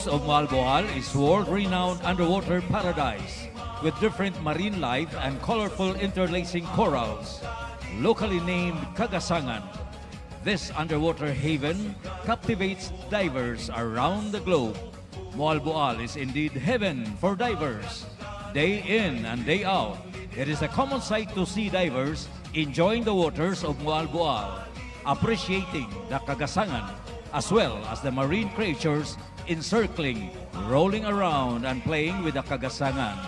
Of Moalboal is world-renowned underwater paradise with different marine life and colorful interlacing corals, locally named Kagasangan. This underwater haven captivates divers around the globe. Moalboal is indeed heaven for divers. Day in and day out, it is a common sight to see divers enjoying the waters of Moalboal, appreciating the Kagasangan as well as the marine creatures encircling, rolling around and playing with the Kagasangan.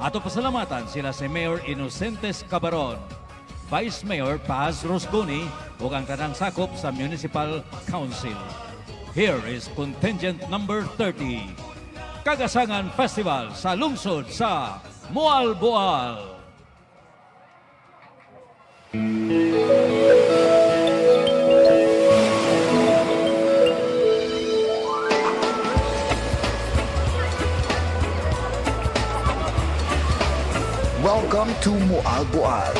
Ato pasalamatan sila si Mayor Inocentes Cabaron, Vice Mayor Paz Rosconi ug ang tanang sakop sa Municipal Council. Here is contingent number 30, Kagasangan Festival sa lungsod sa Moalboal. Welcome to Moalboal.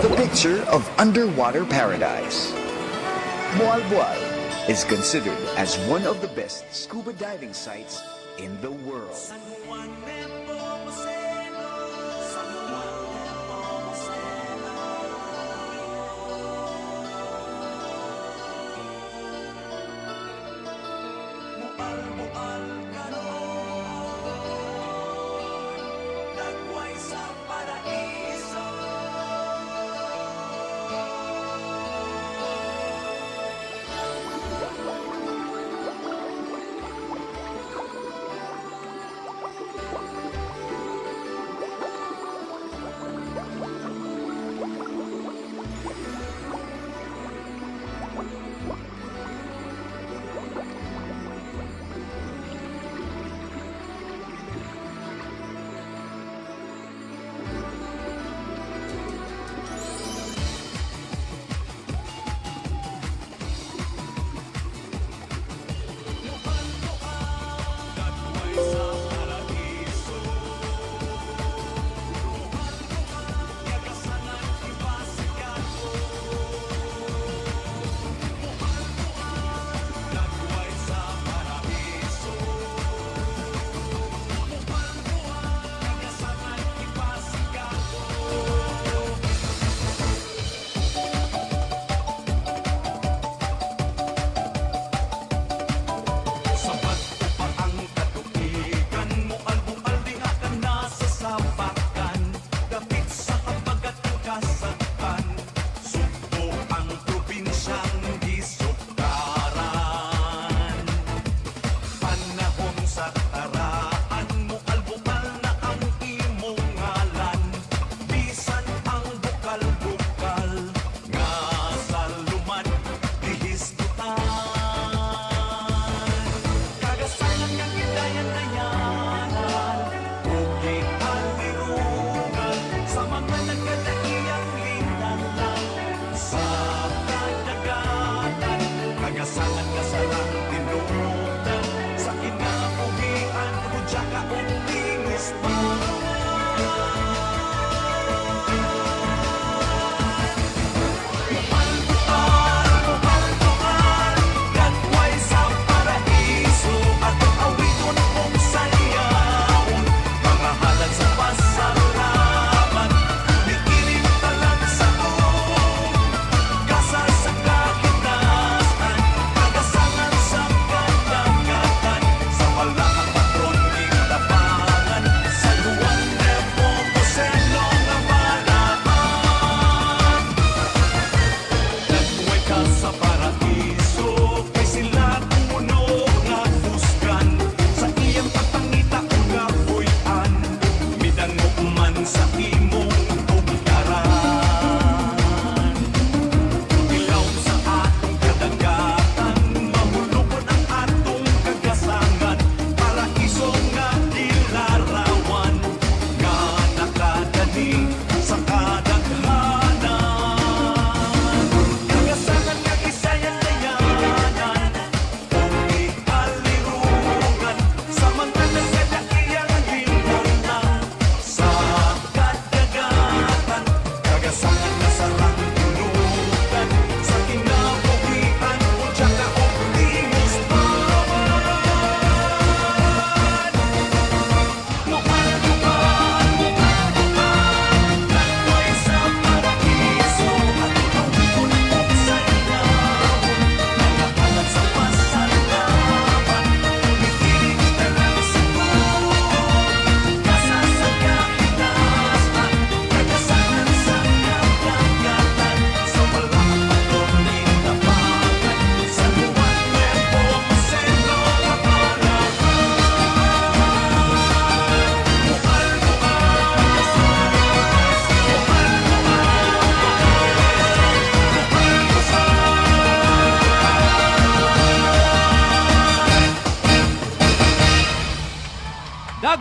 The picture of underwater paradise. Moalboal is considered as one of the best scuba diving sites in the world. San Juan Nepomuceno, Moalboal karon, dagway sa paraiso.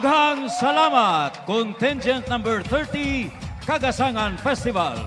Daghang salamat, contingent number 30, Kagasangan Festival.